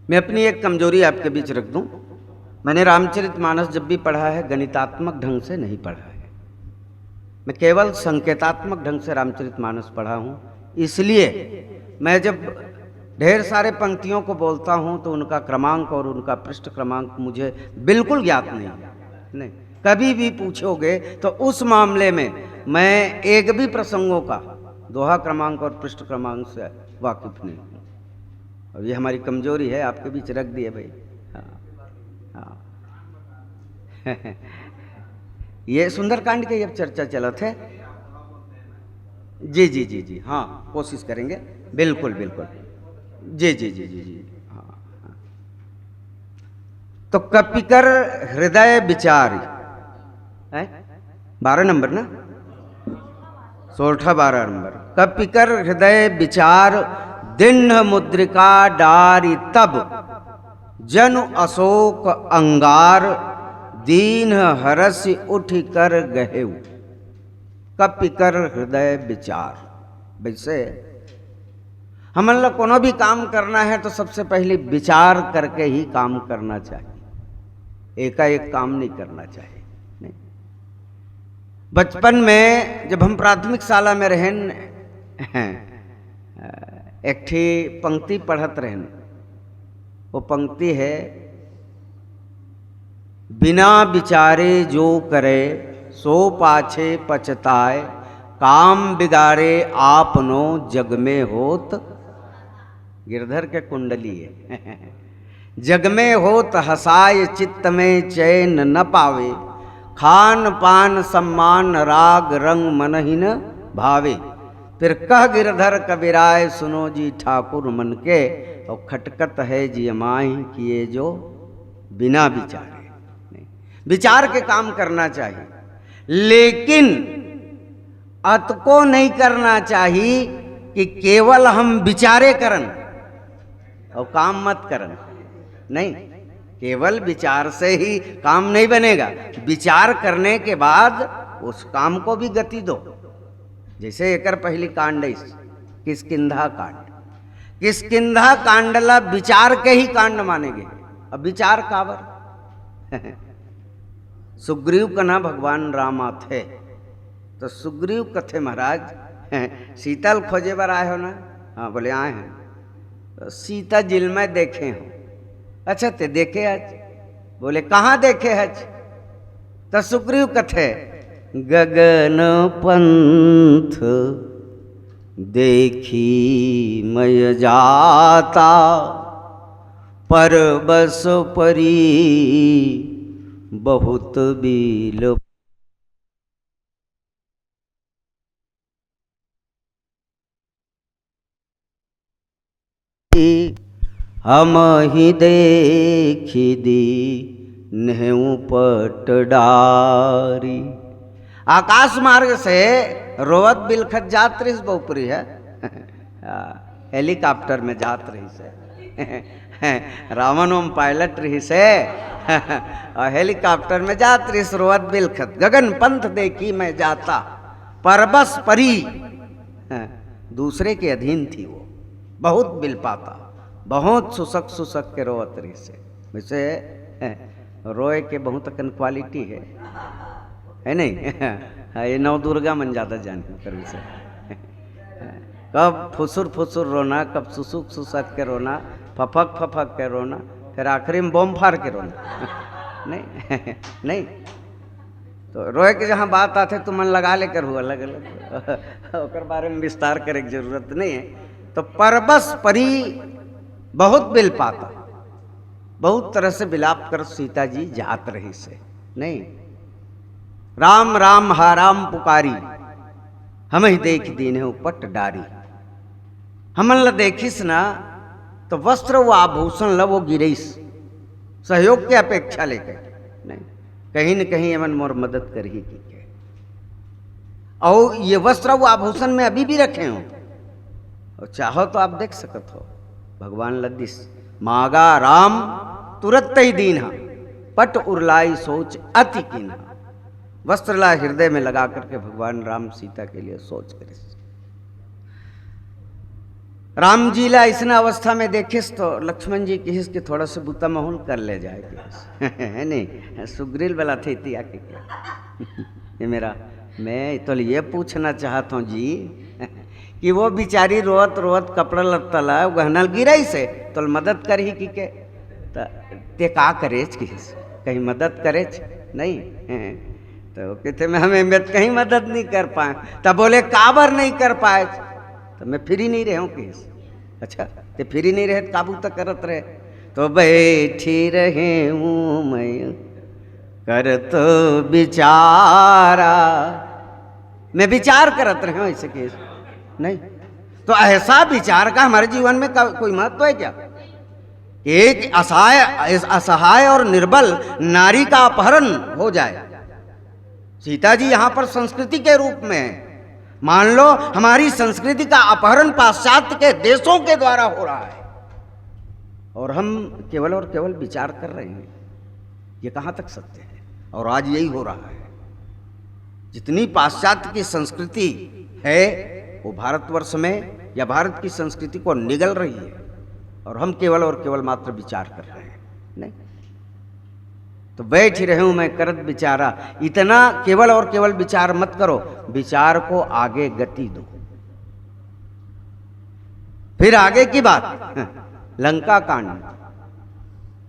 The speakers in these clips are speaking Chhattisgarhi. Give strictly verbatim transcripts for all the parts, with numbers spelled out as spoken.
मैं अपनी एक कमजोरी आपके बीच रख दूं। मैंने रामचरित मानस जब भी पढ़ा है, गणितात्मक ढंग से नहीं पढ़ा है। मैं केवल संकेतात्मक ढंग से रामचरित मानस पढ़ा हूं। इसलिए मैं जब ढेर सारे पंक्तियों को बोलता हूं, तो उनका क्रमांक और उनका पृष्ठ क्रमांक मुझे बिल्कुल ज्ञात नहीं है। नहीं, कभी भी पूछोगे, तो उस मामले में मैं एक भी प्रसंगों का दोहा क्रमांक और पृष्ठ क्रमांक से वाकिफ नहीं हूं। और ये हमारी कमजोरी है, आपके बीच रख दिए भाई। हाँ, हाँ। ये सुंदरकांड के अब चर्चा चलत है। जी, जी, जी, जी, हाँ, कोशिश करेंगे। बिल्कुल, बिल्कुल। जी, जी, जी, जी, जी, हाँ, हाँ। तो कपिकर हृदय विचार है, बारह नंबर ना, सोरठा बारह नंबर। कपिकर हृदय विचार, दिन्ह मुद्रिका डारि तब, जनु अशोक अंगार, दीन्ह हरसि उठि कर गहेउ। कपिकर हृदय विचार। वैसे हमन ला कोनो भी काम करना है, तो सबसे पहले विचार करके ही काम करना चाहिए, एकाएक काम नहीं करना चाहिए। नहीं, बचपन में जब हम प्राथमिक शाला में रहेन, एक ठी पंक्ति पढ़त रहेन। वो पंक्ति है, बिना विचारे जो करे, सो पाछे पछताए, काम बिगारे आपनो, जग में होत। गिरधर के कुंडली है। जग में होत हसाय, चित्त में चैन न पावे, खान पान सम्मान राग रंग मन ही न भावे। फिर कह गिरधर कविराय, सुनो जी ठाकुर मन के, और खटकत है जिय माहि किए जो बिना विचारे। विचार के काम करना चाहिए, लेकिन अतको नहीं करना चाहिए कि केवल हम विचारे करन और काम मत करन। नहीं, केवल विचार से ही काम नहीं बनेगा। विचार करने के बाद उस काम को भी गति दो। जैसे एकर पहली कांड है किष्किंधा कांड। किष्किंधा कांड ला विचार के ही कांड माने गे। अब विचार काबर? सुग्रीव कना भगवान राम आथे, तो सुग्रीव कथे, महाराज, सीता ल खोजे बर आए हो ना? हाँ, बोले, आए हैं। तो सीता जी ल मैं देखे हूँ। अच्छा, ते देखे हच? बोले, कहाँ देखे हच? तो सुग्रीव कथे, गगन पंथ देखी मय जाता, परबस परी बहुत बिल। हम ही देखी दीन्हेउ पट डारी। आकाश मार्ग से रोवत बिलखत जात रहिस बउपरी ह। हाँ, हेलीकॉप्टर में जात रहिस हे। रावण ओम पायलट रहिस हे। और हेलीकॉप्टर में जात रहिस रोवत बिलखत, गगन पंथ देखी मय जाता, परबस परी। हाँ, दूसरे के अधीन थी वो, बहुत बिलपाता, बहुत सुसक सुसक के रोवत रहिस हे। वैसे, हाँ, रोए के बहुत अकन क्वालिटी हे, हे नहीं? हाँ, ये नवदुर्गा मन ज्यादा जाने ओकर विषय। कब फुसुर फुसुर रोना, कब सुसुक सुसक के रोना, फफक फफक के रोना, फिर आखिरी में बम फार के रोना। नहीं, नहीं। तो रोए के जहाँ बात आथे, तुमन लगा ले करहू अलग अलग। ओकर बारे में विस्तार करे के जरूरत नहीं है। तो परबस परी बहुत बिलपाता, बहुत तरह से विलाप कर सीता जी जात रहिस हे। नहीं, राम राम हा राम पुकारी, हम ही देखि दीन्हेउ पट डारी। हमन ला देखिस ना, तो वस्त्र व आभूषण ला वो गिरइस, सहयोग के अपेक्षा लेके। नहीं, कहीं न कहीं एमन मोर मदद करही कहिके। और ये वस्त्र व आभूषण मैं अभी भी रखे हूँ, और चाहो तो आप देख सकत हो, भगवान ला दिस। मागा राम तुरत ही दीन्हा, पट उरलाई सोच अति कीन्हा। वस्त्र ला हृदय में लगा करके भगवान राम सीता के लिए सोच करिस। राम जी ला अइसना अवस्था में देखिस तो लक्ष्मण जी किहिस कि थोड़ा सा बुता माहौल कर ले जाए, किहिस। है नहीं, सुग्रीव वाला थे इति आके के। ये मेरा, मैं तो ये पूछना चाहत हूँ जी कि वो बिचारी रोत रोत कपड़ा लत्ता ला गहना ल गिराइस हे, तो मदद करही कि के? त ते का करेच किहिस? कहीं मदद करेच? नहीं। तो कहते, मैं, हमें, मैं कहीं मदद नहीं कर पाए। तब बोले, काबर नहीं कर पाए? तो मैं फ्री नहीं रहे हूँ किहिस। अच्छा, ते फ्री नहीं रहे त काबू तक करत रहे? तो बैठी रहे हूँ मैं करत बिचारा। मैं विचार करत रहे हूँ ऐसे किहिस। नहीं, तो ऐसा विचार का हमारे जीवन में का, कोई महत्व है क्या? एक असहाय, असहाय और निर्बल नारी का अपहरण हो जाए। सीता जी यहाँ पर संस्कृति के रूप में है। मान लो, हमारी संस्कृति का अपहरण पाश्चात्य के देशों के द्वारा हो रहा है और हम केवल और केवल विचार कर रहे हैं। ये कहाँ तक सत्य है? और आज यही हो रहा है। जितनी पाश्चात्य की संस्कृति है, वो भारतवर्ष में या भारत की संस्कृति को निगल रही है और हम केवल और केवल मात्र विचार कर रहे हैं। नहीं, तो बैठ रहे हूं मैं करत बिचारा। इतना केवल और केवल विचार मत करो, विचार को आगे गति दो। फिर आगे की बात, लंका कांड।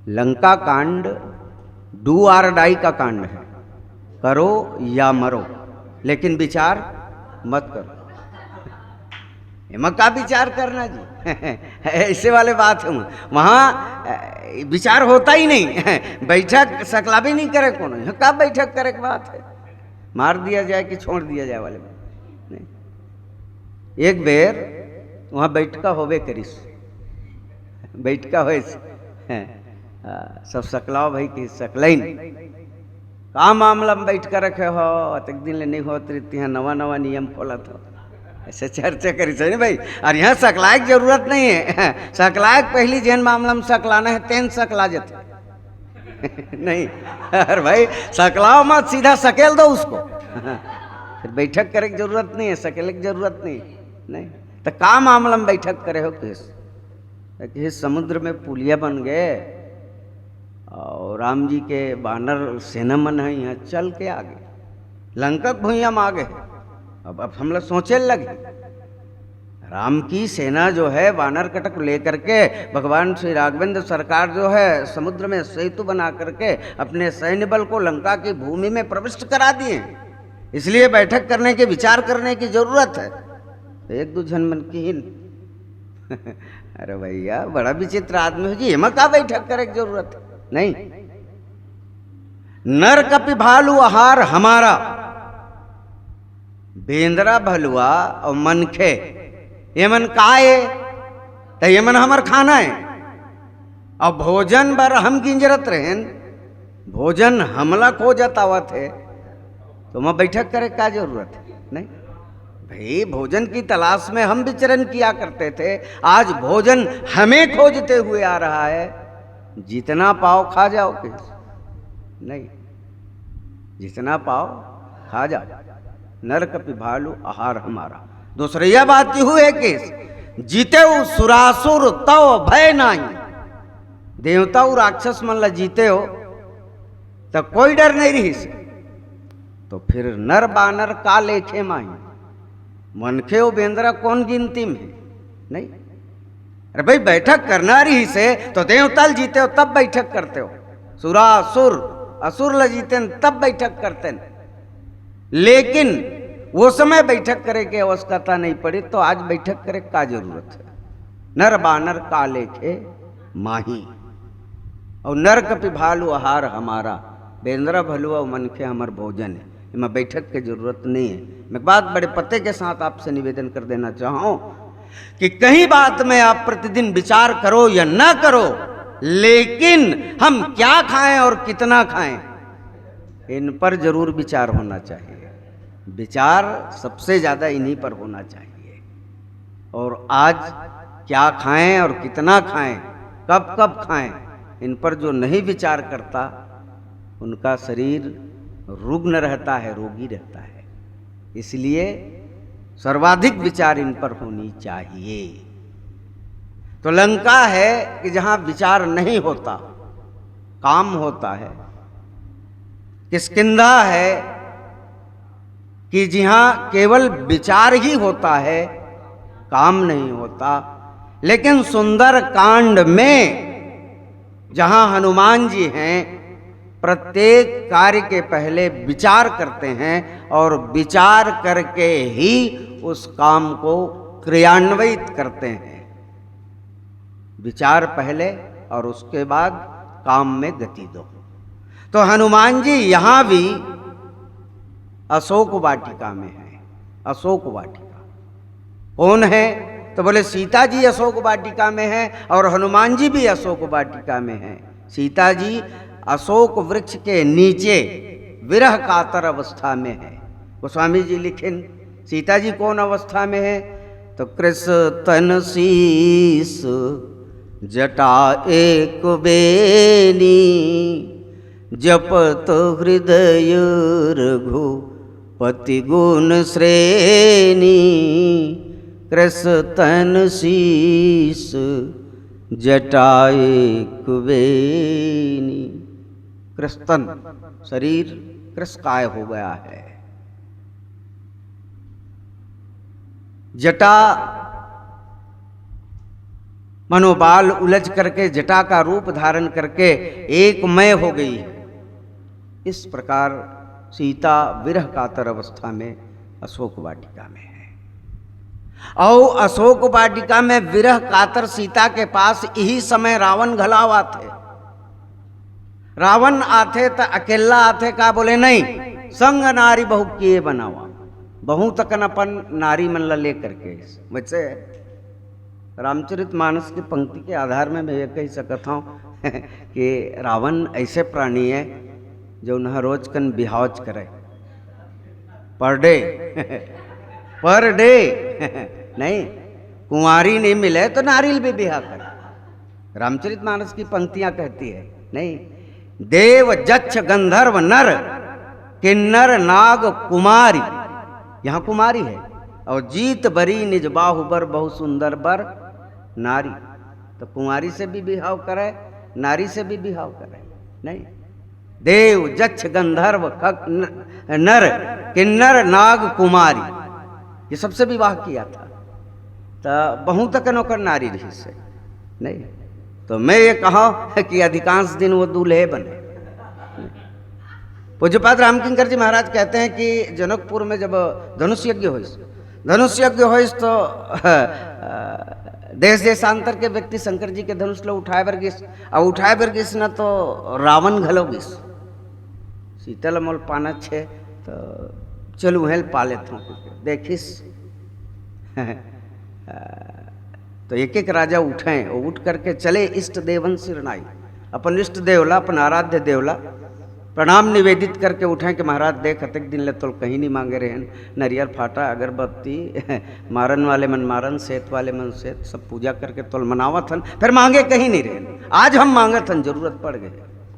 लंका कांड do or die का कांड है, करो या मरो, लेकिन विचार मत करो। एमा का विचार करना जी? ऐसे वाले बात है वहाँ, अ, विचार होता ही नहीं। बैठक सकला भी नहीं करे कोनो। यहाँ का बैठक करे के बात है? मार दिया जाए कि छोड़ दिया जाए वाले बात नहीं। एक बेर वहाँ बैठका होबे करिस, बैठका होइस, हैं, आ, सब सकलाव भाई कि सकलैन, का मामला में बैठ कर रखे हो? अतेक दिन ले नहीं होत रहिस, तिहाँ नवा नवा नियम खोलत हो, ऐसे चर्चा करिस हे नहीं भाई। और यहाँ सकलाए के जरूरत नहीं है। सकलाए के पहली जेन मामला में सकलाना है, तेन सकला जथे। नहीं, अरे भाई, सकलाओ मत, सीधा सकेल दो उसको। फिर बैठक करे के जरूरत नहीं है, सकेले के जरूरत नहीं है। नहीं, तो का मामला में बैठक करे हो किहिस? किहिस समुद्र में पुलिया बन गए और राम जी के बानर सेना मन है यहाँ चल के आगे, लंका के भुइयां में आगे। अब, अब हमला सोचे लगे, राम की सेना जो है, बानर कटक लेकर के भगवान श्री राघवेंद्र सरकार जो है, समुद्र में सेतु बना करके अपने सैन्य बल को लंका की भूमि में प्रविष्ट करा दिए, इसलिए बैठक करने के, विचार करने की जरूरत है। तो एक दो झन मन किहिन, अरे भैया, बड़ा विचित्र आदमी हो जी, एमा का बैठक करे के जरूरत है? नहीं, नर कपि भालू आहार हमारा, बेंदरा भलुआ और मनखे, ये मन का ए? त ये मन हमर खाना है। अब भोजन बर हम गिंजरत रहेन, भोजन हमला खोजत आवत है, तो वहाँ बैठक करे का जरूरत है? नहीं भाई, भोजन की तलाश में हम विचरण किया करते थे, आज भोजन हमें खोजते हुए आ रहा है। जितना पाओ खा जाओ किहिस? नहीं, जितना पाओ खा जाओ। नर कपि भालू आहार हमारा। दूसरैया बात यहू है किहिस, जीतेउ सुरासुर तव भय नाही। देवता और राक्षस मन ला जीते हो तो कोई डर नहीं रहिस, तो फिर नर बानर का लेखे माही? मनखे अउ बेंदरा कौन गिनती में? नहीं। अरे भाई, बैठक करना रहिस हे तो देवता ल जीते हो तब बैठक करते हो, सुरासुर असुर ल जीतेन तब बैठक करतेन। लेकिन वो समय बैठक करे के आवश्यकता नहीं पड़ी, तो आज बैठक करे का जरूरत है? नर बानर का लेखे माही। और नर कपि भालू आहार हमारा, बेंदरा भलुआ अउ मनखे हमर भोजन है, एमा बैठक के जरूरत नहीं है। मैं एक बात बड़े पते के साथ आपसे निवेदन कर देना चाहूँ कि कहीं बात में आप प्रतिदिन विचार करो या ना करो, लेकिन हम क्या खाएं और कितना खाएं, इन पर जरूर विचार होना चाहिए। विचार सबसे ज्यादा इन्हीं पर होना चाहिए। और आज क्या खाएं और कितना खाएं, कब कब खाएं, इन पर जो नहीं विचार करता, उनका शरीर रुग्ण रहता है, रोगी रहता है। इसलिए सर्वाधिक विचार इन पर होनी चाहिए। तो लंका है कि जहाँ विचार नहीं होता, काम होता है। किष्किंधा है कि जहाँ केवल विचार ही होता है, काम नहीं होता। लेकिन सुंदरकांड में जहाँ हनुमान जी हैं, प्रत्येक कार्य के पहले विचार करते हैं और विचार करके ही उस काम को क्रियान्वित करते हैं। विचार पहले और उसके बाद काम में गति दो। तो हनुमान जी यहाँ भी अशोक वाटिका में हैं। अशोक वाटिका कौन है? तो बोले, सीता जी अशोक वाटिका में हैं और हनुमान जी भी अशोक वाटिका में हैं। सीता जी अशोक वृक्ष के नीचे विरह कातर अवस्था में है। गोस्वामी जी लिखेन, सीता जी कौन अवस्था में है? तो कृष तन शीस जटा एक बेनी, जपत हृदय रघुपति गुण श्रेणी। कृष तन शीस जटा एक बेनी। कृष तन, शरीर कृष काय हो गया है। जटा, मानो बाल उलझ करके जटा का रूप धारण करके एकमय हो गई है। इस प्रकार सीता विरह कातर अवस्था में अशोक वाटिका में है। और अशोक वाटिका में विरह कातर सीता के पास यही समय रावण घलाव आथे। रावण आथे त अकेला आथे का? बोले, नहीं, संग नारी बहु किए बनावा। बहुत अकन अपन नारी मन ला लेकर के। वैसे रामचरित मानस की पंक्ति के आधार में मैं ये कह सकत हूँ कि रावण ऐसे प्राणी है जो उन्हें रोज कन बिहावच करे, पर डे, पर डे। नहीं, कुंवारी नहीं मिले तो नारी भी बिहा करे। रामचरित मानस की पंक्तियां कहती है, नहीं? देव जच्छ गंधर्व नर किन्नर नाग कुमारी, यहाँ कुमारी है। और जीत बरी निज बाहुबर बहु सुंदर बर नारी। तो कुंवारी से भी बिहाव करे, नारी से भी बिहाव करे, नहीं? देव जच्छ गंधर्व खग न-, नर किन्नर नाग कुमारी, ये सबसे विवाह किया था। तो बहुत अकन ओकर नारी रही से, नहीं? तो मैं ये कहा कि अधिकांश दिन वो दूल्हे बने। पूज्यपाद रामकिंकर जी महाराज कहते हैं कि जनकपुर में जब धनुष यज्ञ होइस, धनुष यज्ञ होइस तो देश देशांतर के व्यक्ति शंकर जी के धनुष ला उठाए बर गिस, अउ उठाए बर गिस ना तो रावण घलो गिस। सीता ला मोल पाना छे, तो चलू हेल पा लेथों। देखिस, तो एक एक राजा उठे, वो उठ करके चले इष्ट देवन सिरनाई, अपन इष्ट देव ला, अपन आराध्य देव ला प्रणाम निवेदित करके उठे कि महाराज देख, अतेक दिन ले तोल कहीं नहीं मांगे रहेन, नरियर फाटा, अगरबत्ती, मारन वाले मन मारन, सेत वाले मन सेत, सब पूजा करके तोल मनावत हन, फिर मांगे कहीं नहीं रहेन। आज हम मांगत हन, जरूरत पड़ गई,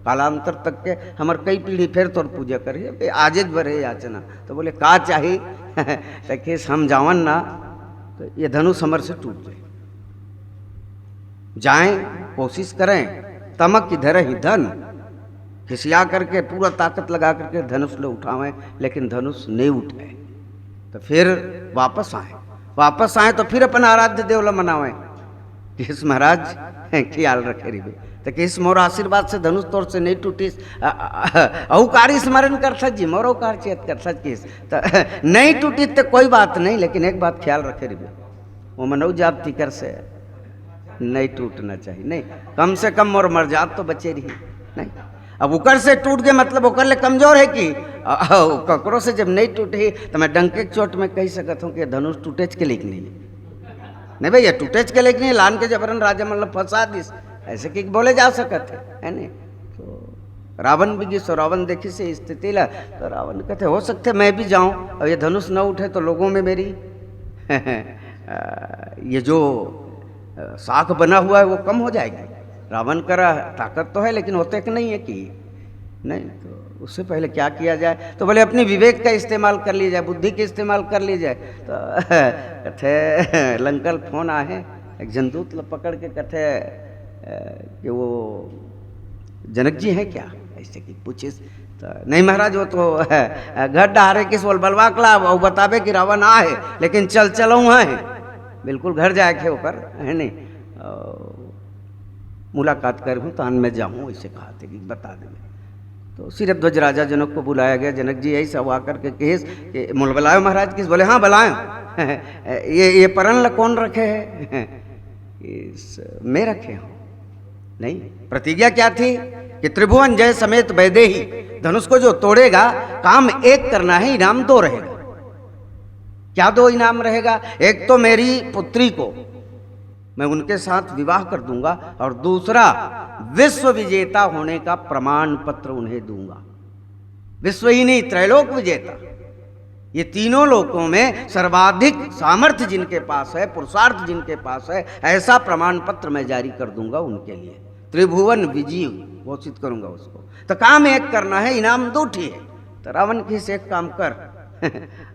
कालांतर तक के हमर कई पीढ़ी फिर तोर पूजा करिए, बे आजेज भरे याचना। तो बोले, का चाही? तो कहिस, हम जावन ना, तो ये धनुष हमर से टूट जाए। जाएं, कोशिश करें, तमक की धरही धन, खिसिया करके पूरा ताकत लगा करके धनुष ले उठावें, लेकिन धनुष नहीं उठे। तो फिर वापस आए, वापस आए तो फिर अपन आराध्य देव ला मनावें कि इस महाराज ख्याल रखे रहिबे। तो कि इस मोर आशीर्वाद से धनुष तोर से नहीं टूटिस, अ, अ, अ, अहूकार स्मरण करथस जी, मोर अहूकार चेत करथस किस। तो नहीं टूटिस तो कोई बात नहीं, लेकिन एक बात ख्याल रखे रहिबे, वो मनौ जात तिकर से नहीं टूटना चाहिए, नहीं, कम से कम मोर मरजाद तो बचे रही, नहीं। अब उकर से टूट के मतलब ओकर ले कमजोर है कि, अ, अ, ककरो से जब नहीं टूटही तो मैं डंके के चोट में कह सकत हूँ कि धनुष टूटेच के लेक नहीं। नहीं भैया, टूटेच के लेक नहीं, लान के जबरन राजा मतलब फंसा दिस, ऐसे कि बोले जा सकत है, है नहीं? तो रावण भी गिस, रावण देखिस स्थिति ला, तो रावण कहते, हो सकते मैं भी जाऊं, अब ये धनुष न उठे तो लोगों में मेरी अ, ये जो, अ, साख बना हुआ है वो कम हो जाएगी। रावण करा ताकत तो है लेकिन होते कि नहीं है कि नहीं, तो उससे पहले क्या किया जाए? तो बोले अपनी विवेक का इस्तेमाल कर लिया जाए, बुद्धि का इस्तेमाल कर लिया जाए। तो कहते लंकल फोन आए, एक झन दूत ल पकड़ के कथे, अ, कि वो जनक जी हैं क्या, ऐसे कि पूछिस। तो नहीं महाराज, वो तो, अ, घर डहारे किस बोल बलवा के ला, वो बताबे कि रावण आ है, लेकिन चल चलो वहाँ है, बिल्कुल घर जाए के ओकर, है नहीं। अ, मुलाकात कर हूँ, तान मैं जाऊँ, ऐसे कहा थे कि बता देंगे। तो सिरध्वज राजा जनक को बुलाया गया। जनक जी यही सब आकर के कहिस कि मोला बलायो महाराज किस? बोले, "हाँ, बलायो।" "ये, ये परन ला कौन रखे है?" "इस, मैं रखे हूँ।" "नहीं, प्रतिज्ञा क्या थी?" "कि त्रिभुवन जय समेत वैदेही, धनुष को जो तोड़ेगा, काम एक करना है, इनाम दो रहेगा।" "क्या दो इनाम रहेगा?" "एक तो मेरी पुत्री को मैं उनके साथ विवाह कर दूंगा, और दूसरा, विश्व विजेता होने का प्रमाण पत्र उन्हें दूंगा।" विश्व ही नहीं, त्रैलोक विजेता, ये तीनों लोकों में सर्वाधिक सामर्थ्य जिनके पास है, पुरुषार्थ जिनके पास है, ऐसा प्रमाण पत्र मैं जारी कर दूंगा उनके लिए, त्रिभुवन विजय घोषित करूंगा उसको। तो काम एक करना है, इनाम दो ठी है। तो रावण कहिस, "एक काम कर,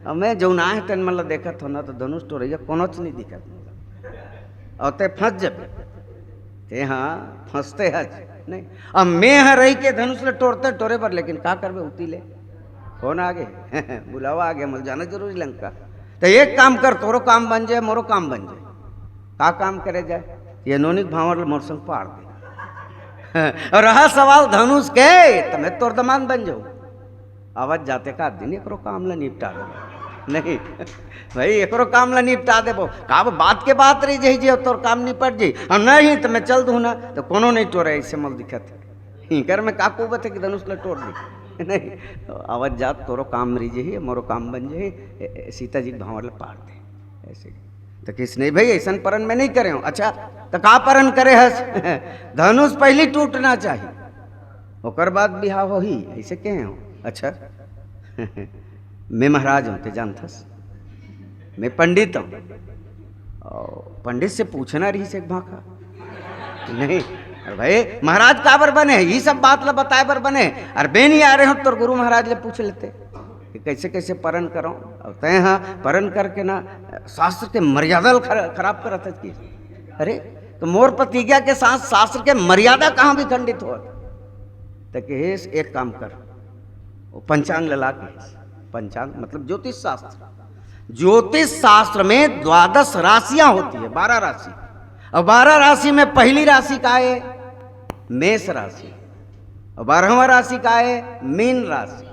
अब मैं जौन आए तेन मन ला देखत हो ना, तो धनुष टोरइया कोनोच नहीं दिखत मोला, और ते फंस जबे।" "ते हाँ, फंसते हच नहीं, अब मैं ह रही के धनुष ले टोरते टोरे बर, लेकिन का करबे, उती ले फोन आ गे, बुलावा आ गे, मोला जाना जरूरी लंका। तो एक काम कर, तोरो काम बन जाए, मोरो काम बन जाए।" "का काम करे जाए?" "ये नोनी के भांवर ल मोर संग पाड़ दे।" "और रहा सवाल धनुष के, तो मैं तोर दमांद बन जाऊं।" "आवत जाते का दिन एकरो काम ला निपटा देबो।" "नहीं भाई, एकरो काम ला निपटा देबो।" "का बात के बात रही जाही जी, तोर काम निपट जाही, और नहीं तो मैं चल दूं ना।" "तो कोनो नहीं टोरे, ऐसे मोला दिखत हे, इकर में का कुबत हे कि धनुष ला टोर दी।" "नहीं, आवत जात तोरो काम रही जाही, मोरो काम बन जाही, ए, ए, सीता जी के भांवर ला पाड़ दे।" ऐसे तो कहिस, "नहीं भाई, ऐसन परन मैं नहीं करे हूँ।" "अच्छा, तो का परन करे हस?" "धनुष पहली टूटना चाहिए, ओकर बाद बिहाव होही, ऐसे कहे हूँ।" "अच्छा।" "मैं महाराज हूँ, ते जानथस, मैं पंडित हूँ।" और पंडित से पूछना रहिस एक भाखा, नहीं, "अरे भाई, महाराज काबर बने हे? ये सब बात ला बताए बर बने हे? अरे बे नहीं आ रहे हो, तोर गुरु महाराज ले पूछ लेते कि कैसे कैसे परन करो।" अब तय हाँ परन करके ना शास्त्र के मर्यादा ल खरा-, खराब करत हे कि? अरे, तो मोर प्रतिज्ञा के साथ शास्त्र के मर्यादा कहाँ भी खंडित हो? तो कहिस, "एक काम कर, वो पंचांग ला ला के।" पंचांग मतलब ज्योतिष शास्त्र। ज्योतिष शास्त्र में द्वादश राशियां होती है, बारह राशि। और बारह राशि में पहली राशि का है? मेष राशि। और बारहवां राशि का है? मीन राशि।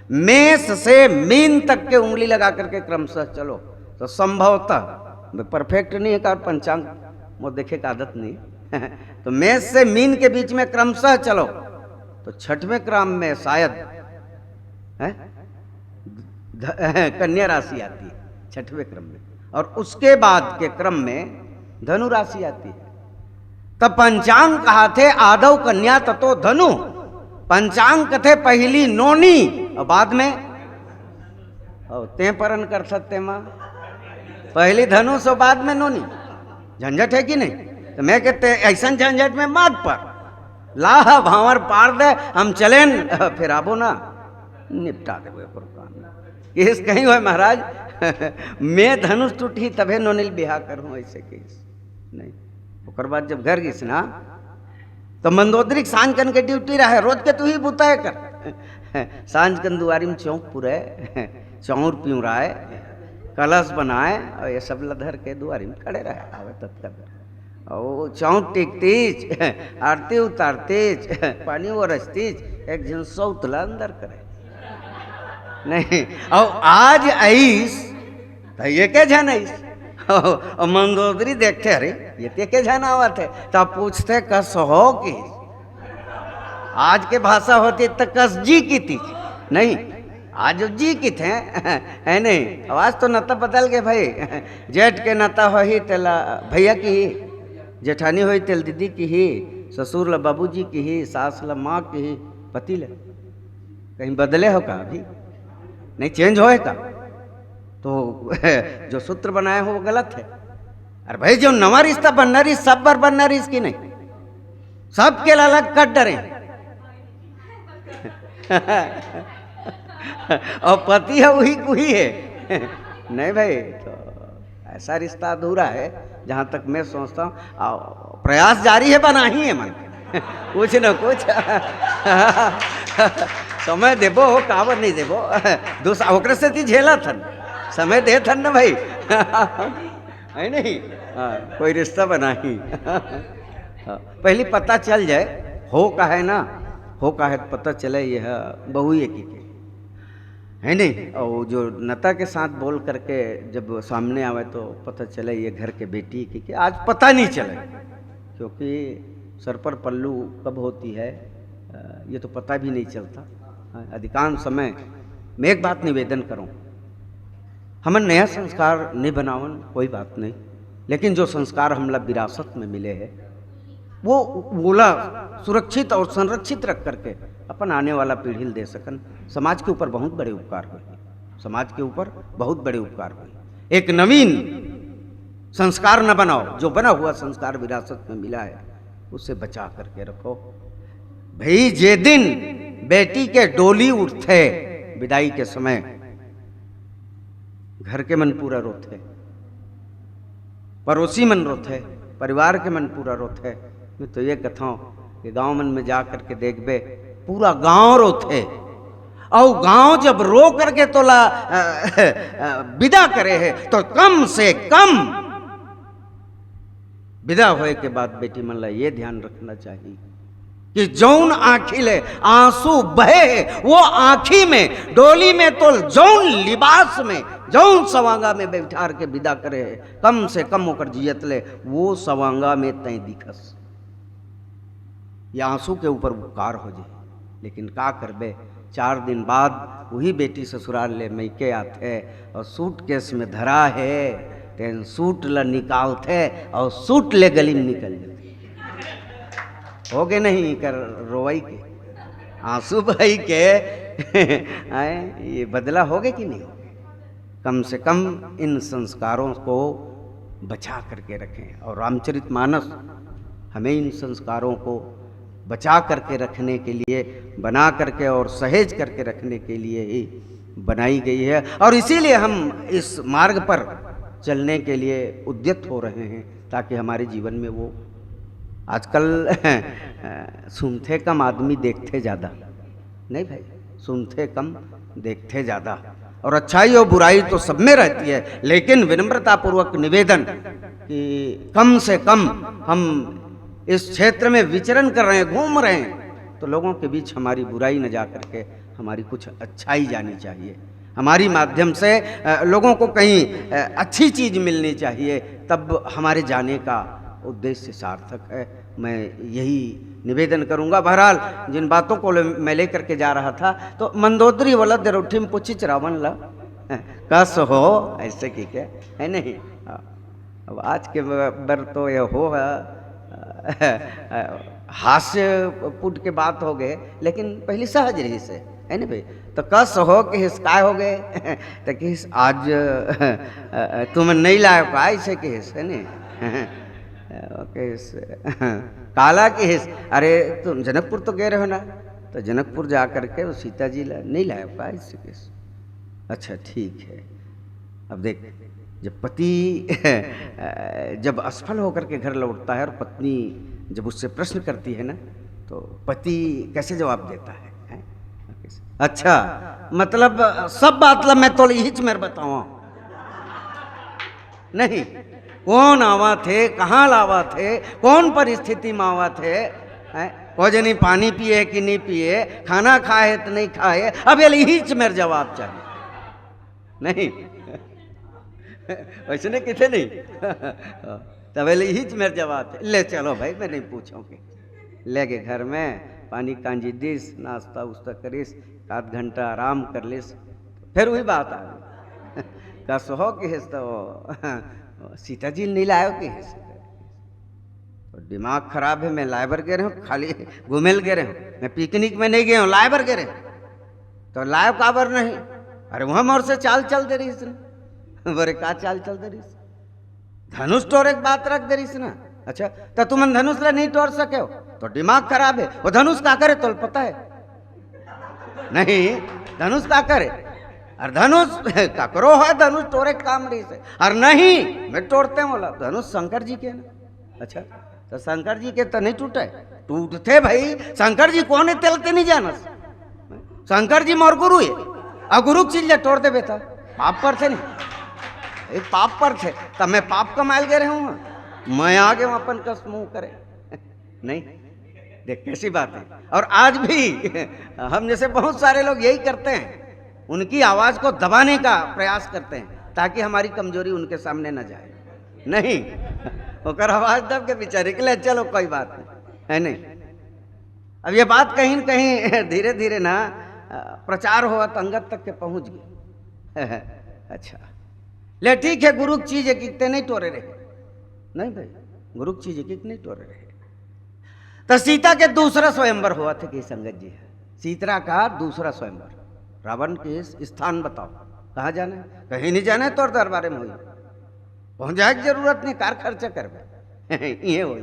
मेष से मीन तक के उंगली लगा करके क्रमशः चलो, तो संभवतः, मैं परफेक्ट नहीं है, कार पंचांग मोर देखे का आदत नहीं है। तो मेष से मीन के बीच में क्रमशः चलो, तो छठवें क्रम में शायद, हैं, ध-, कन्या राशि आती है छठवें क्रम में, और उसके बाद के क्रम में धनु राशि आती है। तब पंचांग कहाथे आदौ कन्या ततो धनु। पंचांग कथे पहली नोनी और बाद में, और ते परन कर सकते माँ, पहली धनुष और बाद में नोनी। झंझट है कि नहीं? तो मैं कहते ऐसन झंझट में मत पर, ला भांवर पाड़ दे, हम चलेन, फिर आबो ना, निपटा देबो एकर काम। कहिस कहीं होय महाराज, मैं धनुष टूटही तभे नोनी ल बिहा करहूँ, ऐसे कहिस। नहीं, ओकर बाद जब घर गिस ना, तो मंदोदरी के सांझ कन के ड्यूटी रहे, रोज के तू ही बुताए कर। सांझ कन दुआरी में चौंक पुरे, चाउर पिउराए, कलश बनाए, और ये सब ला धर के दुआरी में खड़े रहे, आवे ततका बेर। और चाउर टिकतीच, आरती उतारतीच, पानी ओरसतीच, एक झन सौत ला अंदर करे। नहीं, और आज आइस, तो एके झन आइस। और मंदोदरी देखते, "अरे, ये तो एके झन आवत हे।" तो पूछते, "कस हो?" कि आज के भाषा होती तो कस जी कितीच, नहीं, आज जी किथे, है नहीं? आवाज तो नता बदल गए भाई। जेठ के नता होही तेला भैया किही, जेठानी होही तेला दीदी किही, ससुर ला बाबूजी किही, सास ला माँ किही, पति ले। कहीं बदले हो का अभी? नहीं, चेंज होए का? तो जो सूत्र बनाए हो वो गलत है। अरे भाई, जो नवा रिश्ता बनना रहिस, सब बर बनना रहिस कि नहीं? सबके ला अलग कर डरे। और पति है वही, वही है। नहीं भाई, तो ऐसा रिश्ता अधूरा है। जहाँ तक मैं सोचता हूँ, आ, प्रयास जारी है, बनाही है मन। कुछ न कुछ समय देबो, काबर नहीं देबो। दूसरा ओकरे सेती झेलत हन, समय देत हन ना भाई। है नहीं? हाँ, कोई रिश्ता बनाही। हाँ, पहली पता चल जाए, हो का है ना, हो का है, पता चले यह बहू ये की के। है नहीं? और जो नता के साथ बोल करके जब सामने आवे तो पता चले ये घर के बेटी की, कि आज पता नहीं चले, क्योंकि सर पर पल्लू कब होती है, अ, ये तो पता भी नहीं चलता। हाँ, अधिकांश समय मैं एक बात निवेदन करूँ, हमन नया संस्कार नहीं बनावन, कोई बात नहीं, लेकिन जो संस्कार हमला विरासत में मिले हैं, वो ओला सुरक्षित और संरक्षित रख करके अपन आने वाला पीढ़ी ल दे सकन। समाज के ऊपर बहुत बड़े उपकार होही, समाज के ऊपर बहुत बड़े उपकार होही। एक नवीन संस्कार न बनाओ, जो बना हुआ संस्कार विरासत में मिला है, उसे बचा करके रखो। भाई, जे दिन बेटी के डोली उठथे विदाई के समय, घर के मन पूरा रोथे, पड़ोसी मन रोथे, परिवार के मन पूरा रोथे। मैं तो ये कथौं कि गांव मन में जा करके देखबे, पूरा गांव रोथे। और गांव जब रो करके तोला, अ, अ, विदा करे है, तो कम से कम विदा होए के बाद बेटी मन ला ये ध्यान रखना चाहिए कि जौन आँखी ले आंसू बहे है, वो आँखी में, डोली में तो जौन लिबास में, जौन सवांगा में बैठार के विदा करे है, कम से कम ओकर जियत ले वो सवांगा में तय दिखस। ये आंसू के ऊपर उपकार हो जाए, लेकिन का करबे, चार दिन बाद वही बेटी ससुराल ले मइके आथे और सूटकेस में धरा है, तेन सूट ल निकालथे और सूट ले गली में निकल जाथे। हो गए नहीं कर रोवई के, आंसू बहई के। आए, ये बदला हो गए कि नहीं? कम से कम इन संस्कारों को बचा करके रखें, और रामचरितमानस हमें इन संस्कारों को बचा करके रखने के लिए, बना करके और सहेज करके रखने के लिए ही बनाई गई है। और इसीलिए हम इस मार्ग पर चलने के लिए उद्यत हो रहे हैं, ताकि हमारे जीवन में वो आजकल सुनथे कम, आदमी देखथे ज़्यादा। नहीं भाई, सुनथे कम, देखथे ज़्यादा। और अच्छाई और बुराई तो सब में रहती है, लेकिन विनम्रतापूर्वक निवेदन कि कम से कम हम इस क्षेत्र में विचरण कर रहे हैं, घूम रहे हैं, तो लोगों के बीच हमारी बुराई न जा करके हमारी कुछ अच्छाई जानी चाहिए। हमारी माध्यम से, अ, लोगों को कहीं, अ, अच्छी चीज़ मिलनी चाहिए, तब हमारे जाने का उद्देश्य सार्थक है। मैं यही निवेदन करूँगा। बहरहाल, जिन बातों को ले-, मैं लेकर के जा रहा था, तो मंदोदरी वाला दरोठी में पूछिच रावण ला, कस हो, ऐसे की क्या, है नहीं? अब आज के ब-, बर तो ये हो, अ, हास्य पुट के बात हो गए, लेकिन पहली सहज रहिस, है ना भाई? तो कस हो किहिस, काय हो गए? तो किहिस, आज, अ, अ, तुम नहीं लायो का, ऐसे किहिस, है ना? किहिस, काला किहिस, अरे तुम जनकपुर तो गए रहो ना, तो जनकपुर जा करके वो सीता जी ला नहीं लायो का, ऐसे किहिस। अच्छा, ठीक है। अब देख, जब पति जब असफल होकर के घर लौटता है और पत्नी जब उससे प्रश्न करती है ना, तो पति कैसे जवाब देता है, हैं? अच्छा, मतलब, सब बात ला मैं तोला इहिच मेर बताऊँ। नहीं, कौन आवा थे, कहाँ लावा थे, कौन परिस्थिति में आवा थे, हैं? को जनी पानी पिए कि नहीं पिए, खाना खाए तो नहीं खाए, अब ये इहिच मेर जवाब चाहिए। नहीं। वैसे नहीं किथे नहीं। तब ये इहिच मेर जवाब चाहिए। ले चलो भाई, मैं नहीं पूछूंगी। ले गए घर में, पानी कांजी दिस, नाश्ता उस्ता करिस, आध घंटा आराम कर लिस, फिर वही बात आ गई। कस हो किहिस तो सीता जी नहीं लायो किहिस। तो दिमाग खराब है, मैं लाए बर गए रहूँ, खाली घूमे ल गए रहूँ, मैं पिकनिक में नहीं गए हूँ, लाए बर गए रहूँ। तो लायो काबर नहीं? अरे वहाँ मोर से चाल चल दे रहिस ना। बोले, का चाल चल दे रहिस? धनुष टोरे के बात रख दे रहिस ना। अच्छा, तो तुमन धनुष ला नहीं टोर सके हो, तो दिमाग खराब है। वो धनुष का करे, तोला पता है? नहीं, धनुष का करे? अउ धनुष ककरो हे, धनुष टोरे के काम रहिस हे। अउ नहीं, मैं टोरतेंव ओला, धनुष शंकर जी के ना। अच्छा, त शंकर जी के त नहीं टूटे? टूटथे भाई, शंकर जी कोन हे तेला ते नहीं जानस? शंकर जी मोर गुरु हे, अउ गुरु के चीज ला टोर देबे त पाप परथे नहीं? ए, पाप परथे। त मैं पाप कमाय ल गे रहेंव, मैं आ गेंव अपन कस मुंह करे। नहीं, देख कैसी बात है। और आज भी हम जैसे बहुत सारे लोग यही करते हैं, उनकी आवाज को दबाने का प्रयास करते हैं ताकि हमारी कमजोरी उनके सामने न जाए। नहीं, ओकर आवाज दब के बेचारे के लिए, चलो कोई बात नहीं, है नहीं। अब ये बात कहीं न कहीं धीरे धीरे ना, अ, प्रचार होवत अंगद तक के पहुंच गई। अच्छा, ले ठीक है, गुरु के चीज एक इकते नहीं टोरे रहे। नहीं भाई, गुरु के चीज एक एक नहीं टोरे रहे। त सीता के दूसरा स्वयंवर होवत हे कि संगत जी, सीता का दूसरा स्वयंवर। रावण के स्थान बताओ, कहाँ जाना हे? कहीं नहीं जाना हे, तोर दरबारे में होई। पहुँच जाए के जरूरत नहीं, कार खर्चा करबे। इहे होई।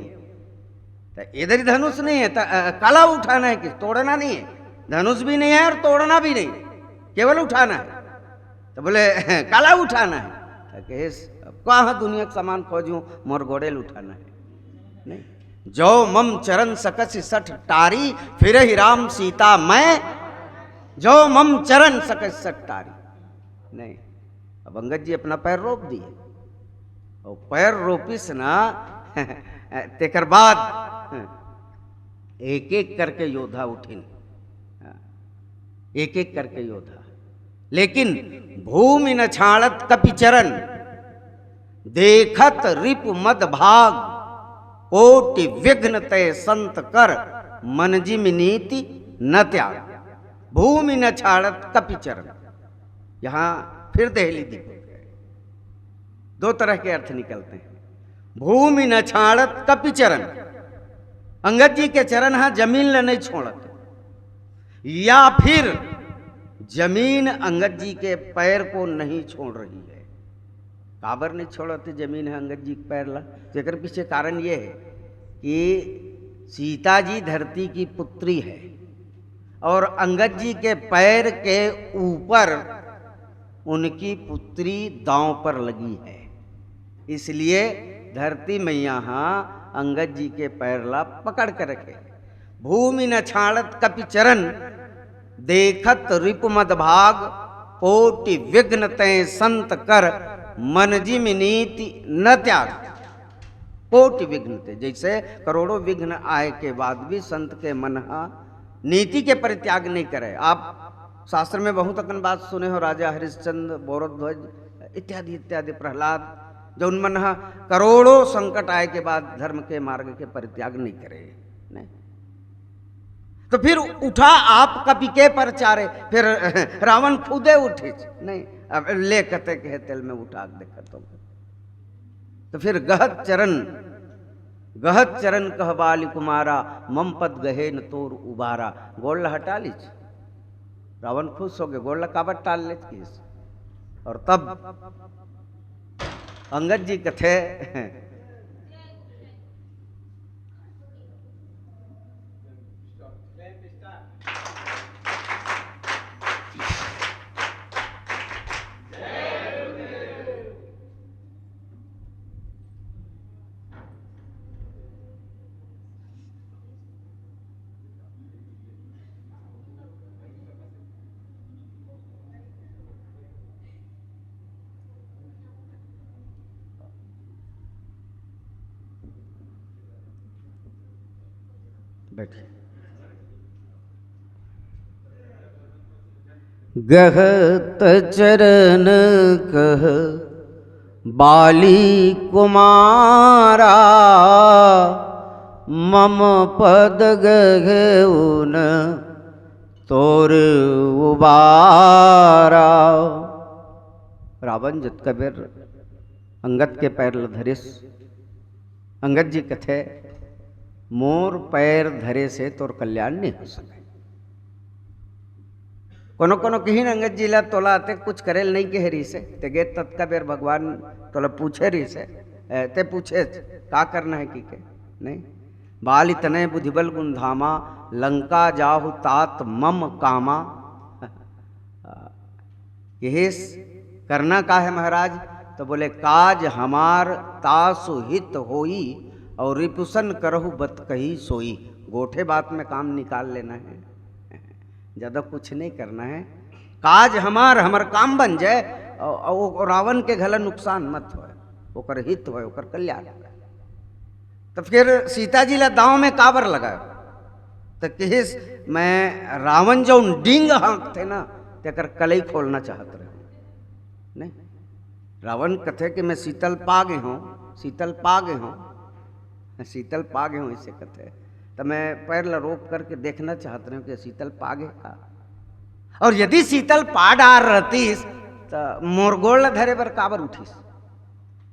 त इधर ही धनुष नहीं हे, त, अ, कला उठाना हे कि तोड़ना नहीं हे। धनुष भी नहीं हे अउ तोड़ना भी नहीं, केवल उठाना हे। त बोले, "कला उठाना हे।" त कहे, "अब कहाँ दुनिया के सामान खोजूं, मोर गोड़े ल उठाना हे।" नहीं, "जो मम चरण सकसि सठ टारी, फिरहि राम सीता मैं, जो मम चरण सकसि सठ टारी।" नहीं, अब अंगद जी अपना पैर रोप दिए, अउ पैर रोपिस ना, तेकर बाद एक एक करके योद्धा उठिन, एक एक करके योद्धा। लेकिन भूमि न छाड़त कपि चरण, देखत रिपु मद भाग, कोटि विघ्न तय संत कर, मन जिम नीति न त्याग। भूमि न छाड़त कपि चरण, यहाँ फिर देहली दीपक है। दो तरह के अर्थ निकलते हैं। भूमि न छाड़त कपि चरण, अंगद जी के चरण हा जमीन ल नहीं छोड़त, या फिर जमीन अंगद जी के पैर को नहीं छोड़ रही है। काबर नहीं छोड़त जमीन हे अंगद जी के पैर ला? जेकर पीछे कारण ये है कि सीता जी धरती की पुत्री है और अंगद जी के पैर के ऊपर उनकी पुत्री दांव पर लगी है, इसलिए धरती मैया हा अंगद जी के पैर ला पकड़ के रखे। भूमि न छाड़त कपि चरण, देखत रिपु मद भाग, कोटि विघ्न तय संत कर, मन जिम नीति न त्याग। कोटि विघ्न तय, जैसे करोड़ों विघ्न आए के बाद भी संत के मन हा नीति के परित्याग नहीं करे। आप शास्त्र में बहुत अकन बात सुने हो, राजा हरिश्चंद्र, बोरध्वज इत्यादि इत्यादि, प्रहलाद, जौन मन हा करोड़ों संकट आए के बाद धर्म के मार्ग के परित्याग नहीं करे, नहीं। तो फिर उठा आप कपि के परचारे, फिर रावण खुदे उठिस, नहीं, अब ले कते कहे तेल में उठा के देखत हो। तो फिर गहत चरण, गहत चरण कह बालि कुमारा, मम पद गहे न तोर उबारा, गोड़ ला हटा लीस। रावण खुश हो गए, गोड़ ला काबर टाल लेत किस। और तब अंगद जी कथे, बैठिए। गहत चरण कह बाली कुमारा, मम पद गहे न तोर उबारा। रावण जतका बेर अंगद के पैर ल धरिस, अंगद जी कथे, "मोर पैर धरे से तोर कल्याण नहीं हो सके।" कोनो कोनो किहिन, "अंगद जी ला तोला अतेक कुछ करे ल नहीं कहे रहिसे, ते गे ततका बेर भगवान तोला पूछे रहिसे, ए, ते पूछे का करना है कि के?" नहीं, "बालि तनय बुधिबल गुन धामा, लंका जाहु तात मम कामा।" किहिस, "करना का है महाराज?" तो बोले, "काज हमार तासु हित होई, और रिपुसन करहु बत कही सोई।" गोठे बात में काम निकाल लेना है, ज़्यादा कुछ नहीं करना है। काज हमार, हमर काम बन जाए, और, और रावण के घला नुकसान मत होए, ओकर हित होए, ओकर कल्याण होए। तो फिर सीता जी ला दांव में काबर लगायो? तो किहिस, "मैं रावण जौन डींग हाँकथे ना, तेकर कलई खोलना चाहत रहे।" नहीं, रावण कथे कि "मैं शीतल पा गए हूँ, शीतल पा गए हूँ, शीतल पा गए हूँ," इसे कथे। तो मैं पैर ला रोक करके देखना चाहत रहे हूँ कि शीतल पा गए का। और यदि शीतल पा डार रहतीस, तो मोर गोड़ ला धरे बर काबर उठीस?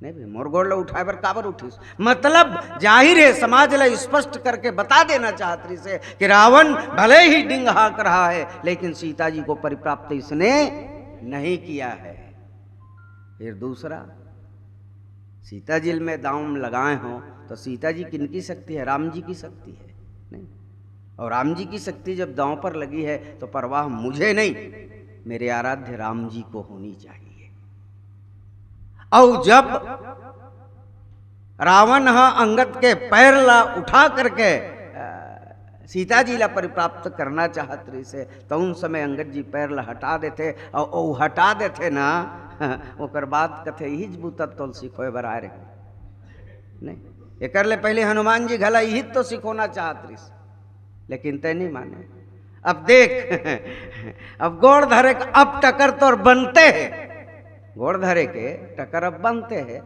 नहीं भाई, मोर गोड़ ला उठाए बर काबर उठीस? मतलब, जाहिर है, समाज ला स्पष्ट करके बता देना चाहत रहिस हे कि रावण भले ही डिंग हाँक रहा है, लेकिन सीता जी को परिप्राप्त इसने नहीं किया है। फिर दूसरा, सीता जी में दांव लगाए हो, तो सीता जी किनकी शक्ति है? राम जी की शक्ति है, नहीं? और राम जी की शक्ति जब दांव पर लगी है, तो परवाह मुझे नहीं, मेरे आराध्य राम जी को होनी चाहिए। और जब रावण ह अंगद के पैर ला उठा करके, अ, सीता जी ला परिप्राप्त करना चाहत रहिस हे, तो उन समय अंगद जी पैर ला हटा देथे, और वो हटा देथे ना, ओकर बाद कथे, "इहिच बूता तोल सिखोए बर आए रहे।" नहीं, एकर ले पहले हनुमान जी घला इही तो सिखोना चाहत रहिस, लेकिन तय नहीं माने। अब देख, अब गोड़ धरे के अब टकर तोर बनते है, गोड़ धरे के टकर अब बनते है,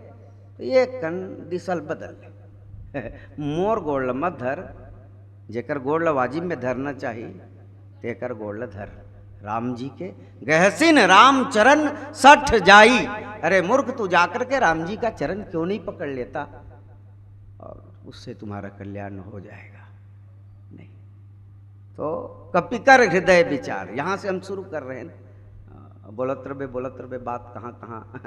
तो ये कन दिसल बदल ले। मोर गोड़ ल मत धर, जेकर गोड़ ल वाजिब में धरना चाही, तेकर गोड़ ल धर। राम जी के गहसिन राम चरण सठ जाई। अरे मूर्ख, तू जाकर के राम जी का चरण क्यों नहीं पकड़ लेता? और उससे तुम्हारा कल्याण हो जाएगा। नहीं तो कपिकर हृदय विचार, यहाँ से हम शुरू कर रहे हैं। अ, बोलत रबे, बोलत रबे, बात कहाँ, कहाँ।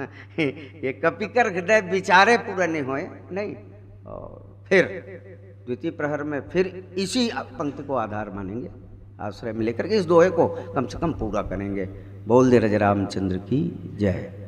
ये कपिकर हृदय विचारे पूरा नहीं होए, नहीं। और फिर द्वितीय प्रहर में फिर इसी पंक्ति को आधार मानेंगे, आश्रय में लेकर के इस दोहे को कम से कम पूरा करेंगे। बोल दे रज रामचंद्र की जय।